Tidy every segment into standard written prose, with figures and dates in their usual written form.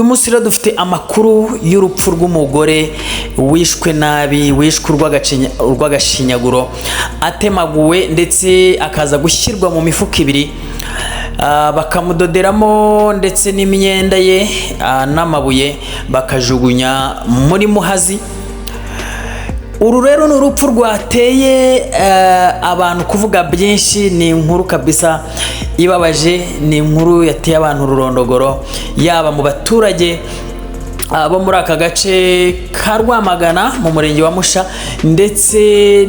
Uyu munsi rero dufite amakuru y'urupfu rw'umugore wishwe nabi, wishwe urw'agashinyaguro, atemaguwe ndetse akaza gushyirwa mu mifuka ibiri, bakamudoderamo ndetse n'imyenda ye n'amabuye bakajugunya muri Muhazi. Uru rero ni urupfu rwateye abantu kuvuga byinshi. Ni inkuru kabisa ibabaje, ni inkuru yateye abantu ururondogoro, yaba mu baturage bo muri aka gace ka Rwamagana mu murenge wa Musha, ndetse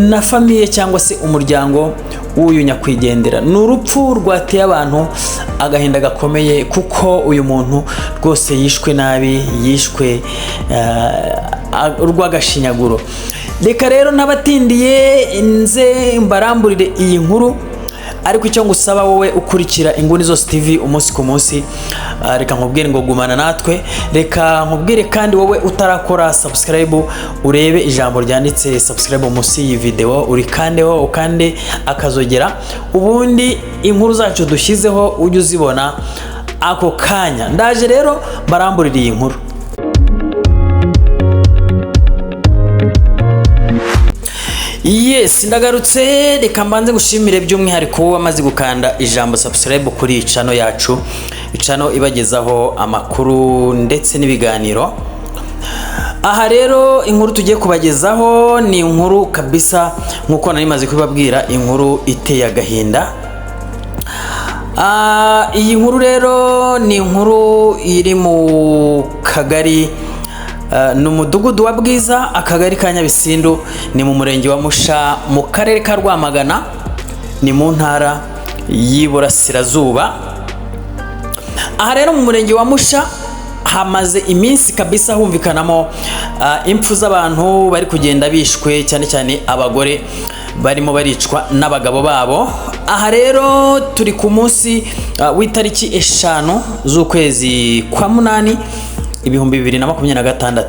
na famille cyangwa se umuryango w'uyu nyakwigendera. Ni urupfu rwateye abantu agahinda gakomeye, kuko uyu muntu rwose yishwe nabi, yishwe urw'agashinyaguro. Reka rero n'abatindiye nze mbaramburire iyi nkuru, ariko icyo ngusaba wowe ukurikira Inguni Zose TV umunsi ku munsi, reka nkubwire ngo gumana natwe. Reka nkubwire kandi wowe utarakora subscribe, urebe ijambo ryanditse "subscribe" munsi y'iyi video, urikandeho, ukande akazogera, ubundi inkuru zacu dushyizeho ujye uzibona ako kanya. Ndaje rero mbaramburire iyi nkuru. Yes, ndagarutse. Reka mbanze gushimire by'umwihariko wowe wamaze gukanda ijambo "subscribe" kuri iyi channel yacu, channel ibagezaho amakuru ndetse n'ibiganiro. Aha rero inkuru tugiye kubagezaho ni inkuru kabisa, nk'uko nari maze kubibabwira, inkuru iteye agahinda. Iyi nkuru rero ni inkuru iri mu kagari, ni umudugudu wa Bwiza, akagari ka Nyabisindu, ni mu murenge wa Musha, mu karere ka Rwamagana, ni mu ntara y'Iburasirazuba. Aha rero mu murenge wa Musha hamaze iminsi kabisa humvikanamo impfu z'abantu bari kugenda bishwe, cyane cyane abagore barimo baricwa n'abagabo babo. Aha rero turi ku munsi w'itariki 5 z'ukwezi kwa munani 2026.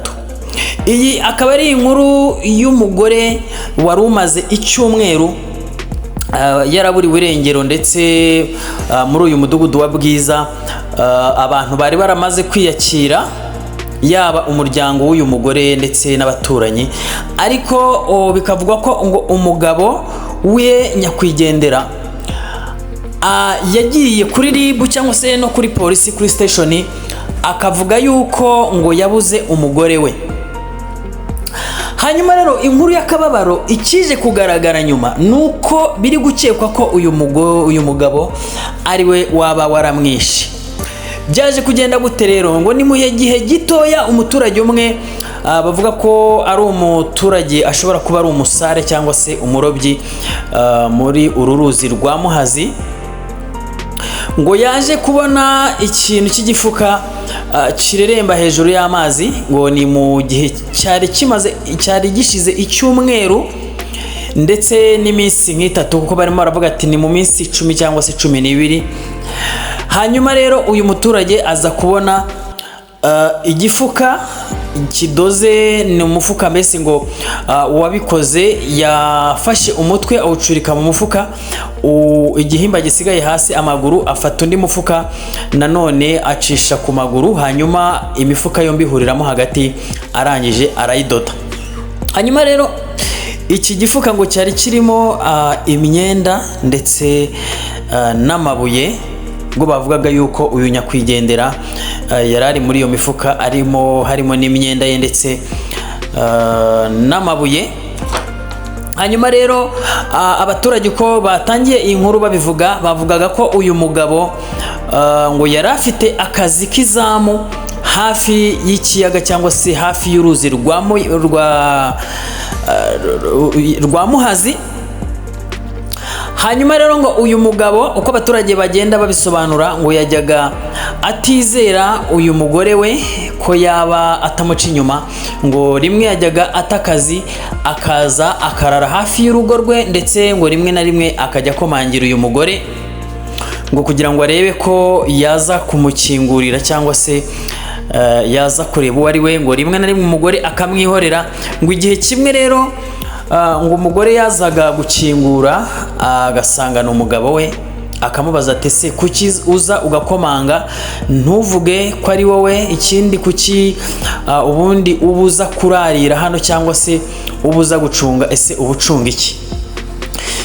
Iyi akaba ari inkuru y'umugore wari umaze icyumweru yaraburiwe irengero, ndetse muri uyu mudugudu wa Bwiza abantu bari baramaze kwiyakira, yaba umuryango w'uyu mugore ndetse n'abaturanyi. Ariko bikavugwa ko ngo umugabo we nyakwigendera yagiye kuri RIB cyangwa se no kuri polisi, kuri station, akavuga yuko ngo yabuze umugore we. Hanyuma rero inkuru y'akababaro ikije kugaragara nyuma ni uko biri gukekwa ko uyu mugabo ari we waba waramwishe. Byaje kugenda gute rero? Ngo ni mu gihe gitoya umuturage umwe, bavuga ko ari umuturage, ashobora kuba ari umusare cyangwa se umurobyi muri uru ruzi rwa Muhazi, ngo yaje kubona ikintu cy'igifuka kireremba hejuru y'amazi. Ngo ni mu gihe cyari kimaze, cyari gishize icyumweru ndetse n'iminsi nk'itatu, kuko barimo baravuga ati ni mu minsi 10 cyangwa se 12. Hanyuma rero uyu muturage aza kubona igifuka kidoze. Ni umufuka mbese ngo uwabikoze yafashe umutwe awucurika mu mufuka, igihimba gisigaye hasi amaguru, afata undi mufuka nanone acisha ku maguru, hanyuma imifuka yombi ihuriramo hagati, arangije arayidoda. Hanyuma rero iki gifuka ngo cyari kirimo imyenda ndetse n'amabuye. Ubwo bavugaga yuko uyu nyakwigendera yari ari muri iyo mifuka arimo, harimo n'imyenda ye ndetse n'amabuye. Hanyuma rero abaturage uko batangiye iyi nkuru babivuga, bavugaga ko uyu mugabo ngo yari afite akazi k'izamu hafi y'ikiyaga cyangwa se hafi y'uruzi rwa Muhazi. Hanyuma rero ngo uyu mugabo, uko abaturage bagenda babisobanura, ngo yajyaga atizera uyu mugore we ko yaba atamuca inyuma. Ngo rimwe yajyaga ata akazi akaza akarara hafi y'urugo rwe, ndetse ngo rimwe na rimwe akajya akomangira uyu mugore ngo kugira ngo arebe ko yaza kumukingurira cyangwa se yaza kureba uwo ari we. Ngo rimwe na rimwe umugore akamwihorera. Ngo igihe kimwe rero ngo umugore yazaga gukingura agasanga ni umugabo we. Akamubaza ati: "Ese kuki uza ugakomanga ntuvuge ko ari wowe? Ikindi, kuki ubundi uba uza kurarira hano cyangwa se uba uza gucunga? Ese uba ucunga iki?"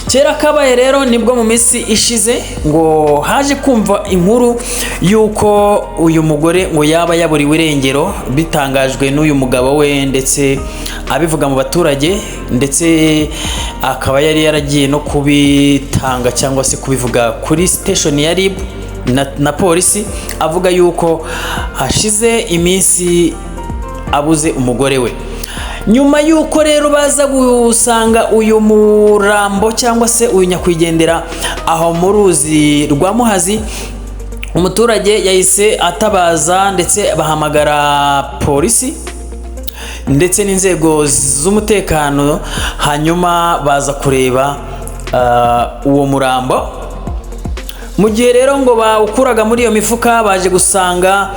Kera kabaye rero, nibwo mu minsi ishize ngo haje kumva inkuru y'uko uyu mugore ngo yaba yaburiwe irengero, bitangajwe n'uyu mugabo we, ndetse abivuga mu baturage, ndetse akaba yari yaragiye no kubitanga cyangwa se kubivuga kuri station ya RIB na polisi, avuga yuko hashize iminsi abuze umugore we. Nyuma y'uko rero baza gusanga uyu murambo cyangwa se uyu nyakwigendera aho mu ruzi rwa Muhazi, umuturage yahise atabaza, ndetse bahamagara polisi ndetse n'inzego z'umutekano, hanyuma baza kureba uwo murambo. Mu gihe rero ngo bawukuraga muri iyo mifuka, baje gusanga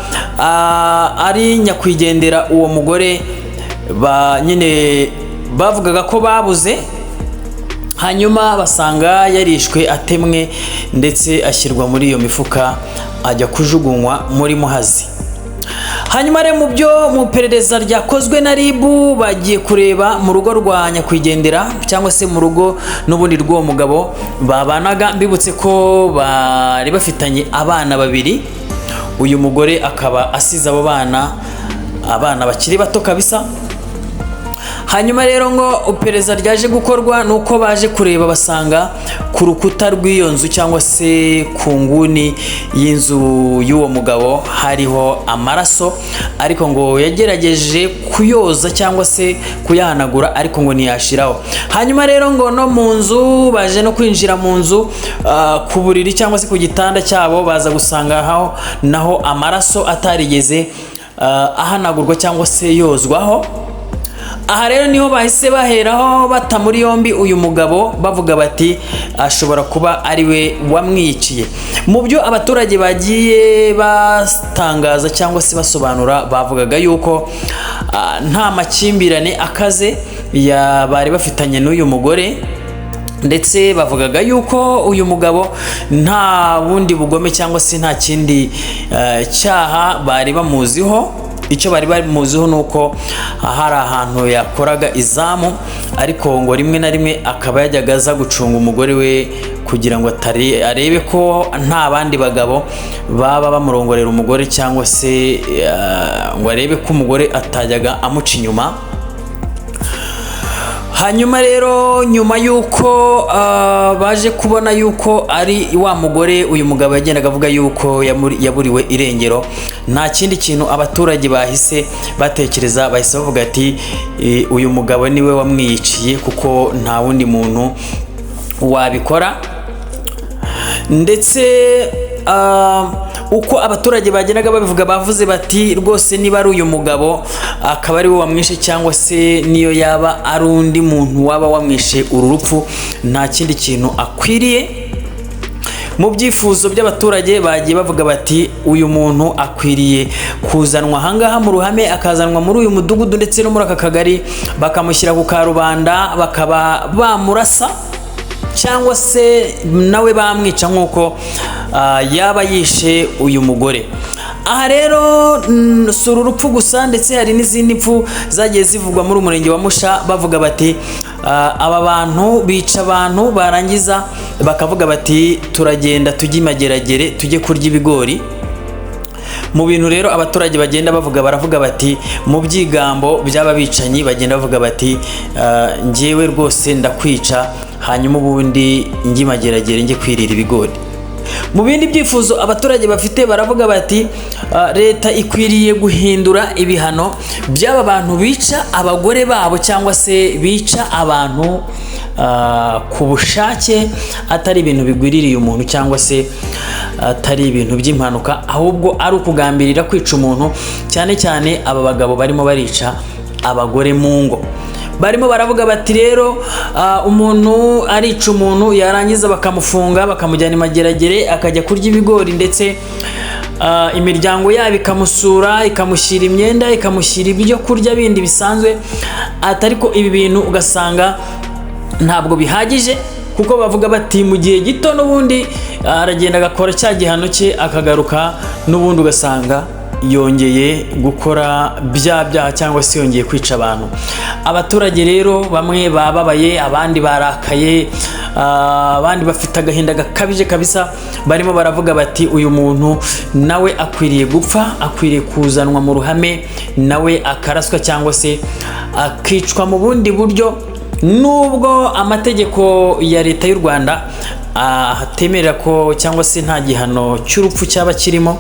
ari nyakwigendera, uwo mugore ba nyine bavugaga ko babuze. Hanyuma basanga yarishwe atemwe, ndetse ashyirwa muri iyo mifuka, ajya kujugunywa muri Muhazi. Hanyuma rero, mu byo mu iperereza ryakozwe na RIB, bagiye kureba mu rugo rwa nyakwigendera cyangwa se mu rugo n'ubundi rw'uwo mugabo babanaga. Mbibutse ko bari bafitanye abana babiri, uyu mugore akaba asize abo bana, abana bakiri bato kabisa. Hanyuma rero ngo iperereza ryaje gukorwa ni uko baje kureba, basanga ku rukuta rw'iyo nzu cyangwa se ku nguni y'inzu y'uwo mugabo hariho amaraso, ariko ngo yagerageje kuyoza cyangwa se kuyahanagura, ariko ngo ntiyashiraho. Hanyuma rero ngo no mu nzu, baje no kwinjira mu nzu, ku buriri cyangwa se ku gitanda cyabo, baza gusanga aho naho amaraso atarigeze ahanagurwa cyangwa se yozwaho. Aha rero niho bahise baheraho bata muri yombi uyu mugabo, bavuga bati ashobora kuba ari we wamwiciye. Mu byo abaturage bagiye batangaza cyangwa se basobanura, bavugaga yuko nta makimbirane akaze ya bari bafitanye n'uyu mugore, ndetse bavugaga yuko uyu mugabo nta bundi bugome cyangwa se nta kindi cyaha bari bamuziho. Icyo bari bamuziho ni uko hari ahantu yakoraga izamu, ariko ngo rimwe na rimwe akaba yajyaga aza gucunga umugore we kugira ngo atari arebe ko nta bandi bagabo baba bamurongorera umugore, cyangwa se ngo arebe ko umugore atajyaga amuca inyuma. Hanyuma rero, nyuma y'uko baje kubona yuko ari wa mugore uyu mugabo yagendaga avuga yuko yaburiwe irengero, nta kindi kintu abaturage bahise batekereza, bahise bavuga ati: "Uyu mugabo niwe wamwiyiciye, kuko nta wundi muntu wabikora." Ndetse uko abaturage bagendaga babivuga, bavuze bati: "Rwose niba ari uyu mugabo akaba ari we wamwishe, cyangwa se niyo yaba ari undi muntu waba wamwishe, uru rupfu nta kindi kintu akwiriye." Mu byifuzo by'abaturage bagiye bavuga bati: "Uyu muntu akwiriye kuzanwa ahangaha mu ruhame, akazanwa muri uyu mudugudu ndetse no muri aka kagari, bakamushyira ku karubanda, bakaba bamurasa cyangwa se nawe bamwica nk'uko yaba yishe uyu mugore." Aha rero si uru rupfu gusa, ndetse hari n'izindi mpfu zagiye zivugwa muri umurenge wa Musha, bavuga bati aba bantu bica abantu, barangiza bakavuga bati: 'Turagenda tujye i Mageragere, tujye kurya ibigori.'" Mu bintu rero abaturage bagenda bavuga, baravuga bati mu byigambo by'aba bicanyi bagenda bavuga bati: "Njyewe rwose ndakwica, hanyuma ubundi njye i Mageragere njye kwirira ibigori." Mu bindi byifuzo abaturage bafite, baravuga bati leta ikwiriye guhindura ibihano by'aba bantu bica abagore babo cyangwa se bica abantu ku bushake, atari ibintu bigwiririye umuntu cyangwa se atari ibintu by'impanuka, ahubwo ari ukugambirira kwica umuntu, cyane cyane aba bagabo barimo barica abagore mu ngo. Barimo baravuga bati rero umuntu arica umuntu, yarangiza bakamufunga, bakamujyana i Mageragere akajya kurya ibigori, ndetse imiryango yabo ikamusura, ikamushyira imyenda, ikamushyira ibyo kurya bindi bisanzwe, ati ariko ibi bintu ugasanga ntabwo bihagije. Kuko bavuga bati mu gihe gito n'ubundi aragenda agakora cya gihano cye, akagaruka n'ubundi ugasanga yongeye gukora bya byaha cyangwa se yongeye kwica abantu. Abaturage rero bamwe bababaye, abandi barakaye, abandi bafite agahinda gakabije kabisa. Barimo baravuga bati uyu muntu nawe akwiriye gupfa, akwiriye kuzanwa mu ruhame nawe akaraswa cyangwa se akicwa mu bundi buryo, nubwo amategeko ya Leta y'u Rwanda atemerera ko cyangwa se nta gihano cy'urupfu cyaba kirimo.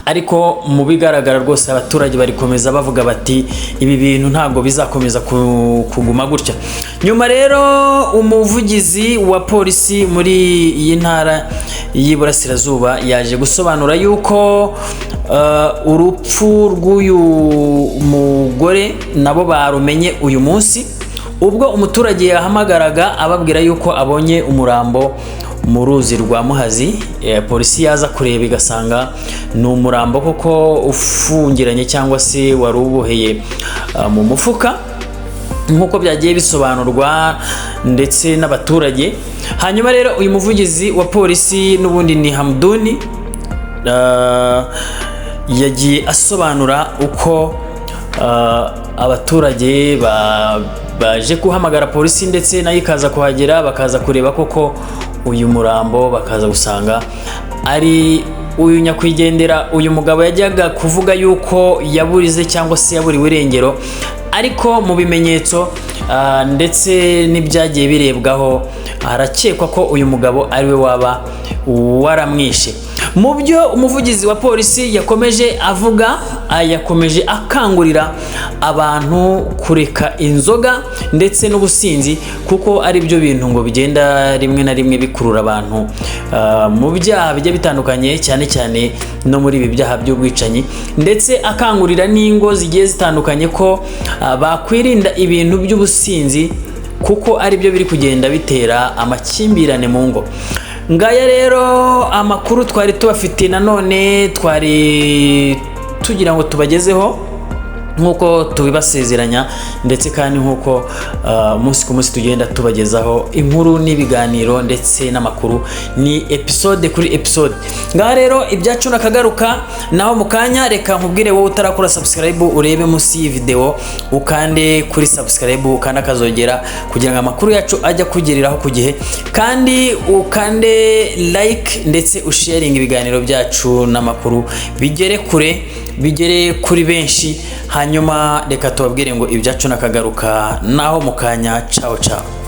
Ariko mu bigaragara rwose abaturage barikomeza bavuga bati ibi bintu ntabwo bizakomeza kuguma gutya. Nyuma rero umuvugizi wa polisi muri iyi ntara y'Iburasirazuba yaje gusobanura yuko urupfu rw'uyu mugore nabo barumenye uyu munsi, ubwo umuturage yahamagaraga ababwira yuko abonye umurambo mu ruzi rwa Muhazi. Polisi yaza kureba igasanga ni umurambo koko ufungiranye cyangwa se wari uboheye mu mufuka, nk'uko byagiye bisobanurwa ndetse n'abaturage. Hanyuma rero uyu muvugizi wa polisi n'ubundi ni Hamduni, yagiye asobanura uko abaturage baje guhamagara polisi, ndetse nayo ikaza kuhagera, bakaza kureba koko uyu murambo, bakaza gusanga ari uyu nyakwigendera, uyu mugabo yajyaga kuvuga yuko yaburize cyangwa se yaburiwe irengero. Ariko mu bimenyetso ndetse n'ibyagiye birebwaho, harakekwa ko uyu mugabo ari we waba waramwishe. Mu byo umuvugizi wa polisi yakomeje avuga, yakomeje akangurira abantu kureka inzoga ndetse n'ubusinzi, kuko ari byo bintu ngo bigenda rimwe na rimwe bikurura abantu mu byaha bijya bitandukanye, cyane cyane no muri ibi byaha by'ubwicanyi. Ndetse akangurira n'ingo zigiye zitandukanye ko bakwirinda ibintu by'ubusinzi, kuko ari byo biri kugenda bitera amakimbirane mu ngo. Ngaya rero amakuru twari tubafitiye, nanone twari tugira ngo tubagezeho nk'uko tubibasezeranya, ndetse kandi nk'uko umunsi ku munsi tugenda tubagezaho inkuru n'ibiganiro ndetse n'amakuru, ni episode kuri episode. Ngaha rero ibyacu nakagaruka naho mu kanya. Reka nkubwire wowe utarakora subscribe, urebe munsi y'iyi video ukande kuri subscribe, ukande akazogera kugira ngo amakuru yacu ajye akugereraho ku gihe, kandi ukande like ndetse usharinga ibiganiro byacu n'amakuru bigere kure, bigere kuri benshi. Hanyuma reka tubabwire ngo ibyacu nakagaruka naho mu kanya. Ciao ciao.